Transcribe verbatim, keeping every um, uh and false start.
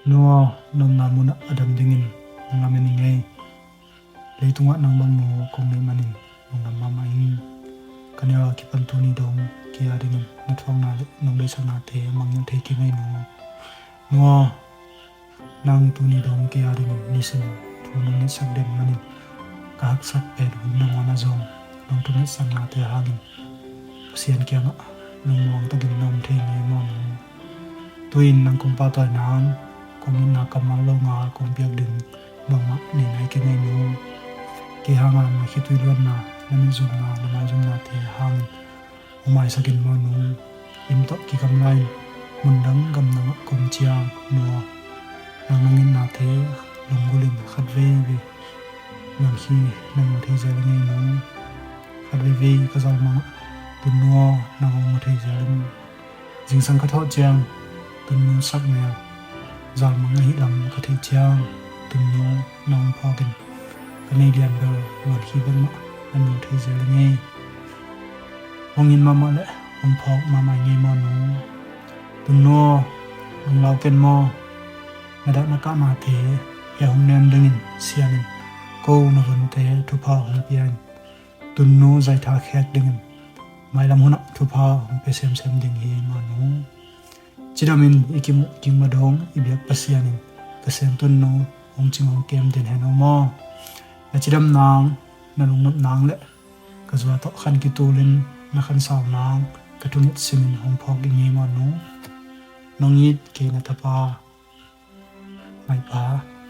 Nu aw, na omna munah a dam dingin nang lamen ing ei. Leitungah nang bang nu kong neih manin lungdam mahmah ing. Ka neu a kipan tuni dong kei a dingin na thuakna le nong deihsaknate mangngilh thei kei ing ei nu. Nu aw, nang tuni dong kei a dingin nisim thu nong ngetsak den manin ka haksat pen hun nangawn ah zong nong thungetsaknate hangin Pasian kiangah lungmuang takin na om thei ing ei maw nu. Tu-in nang kong pahtawi nang, kong itna kammal lo nga kong piak ding bangmah nei nai keng ei nu. Kei hanga na khitui luanna, na mitzumna, na maizumnate hangin hong maisak in maw nu. Inn tawh kigamla-in mundang gamdangah ka om ciang nu aw, nang nong itnate lunggulhin khat veivei luankhi na mu thei zel ing ei nu. Khat veivei ka zalmangah Tunnu aw, nang hong mu thei zel in. Zingsang ka thawh ciang Tunnu sakmel zalmang ahih lam ka theih ciang Tunnu nang hong phawkin ka nei lian bel luankhi bek mah na mu thei zel ing ei. Hong it mahmah le hong phawk mahmah ing ei maw nu. Tunnu aw, hong lau ken maw. Na dah na kahnate hong nem dingin Sianin ko na vonte thupha hong pia in. Tunnu zaitha khek dingin mailam hunah thupha hong pia semsem ding hi maw nu. Cidamin i kimuh kik ma dong i biak Pasian in ka sem Tunnu hong cing hong kem den hen aw maw. Na cidam nang, na lungnop nang le ka zua tawh khan kitulin na khansau nang ka thunget simin hong phawk ing ei maw nu. Nong it kei na tapa Maipa.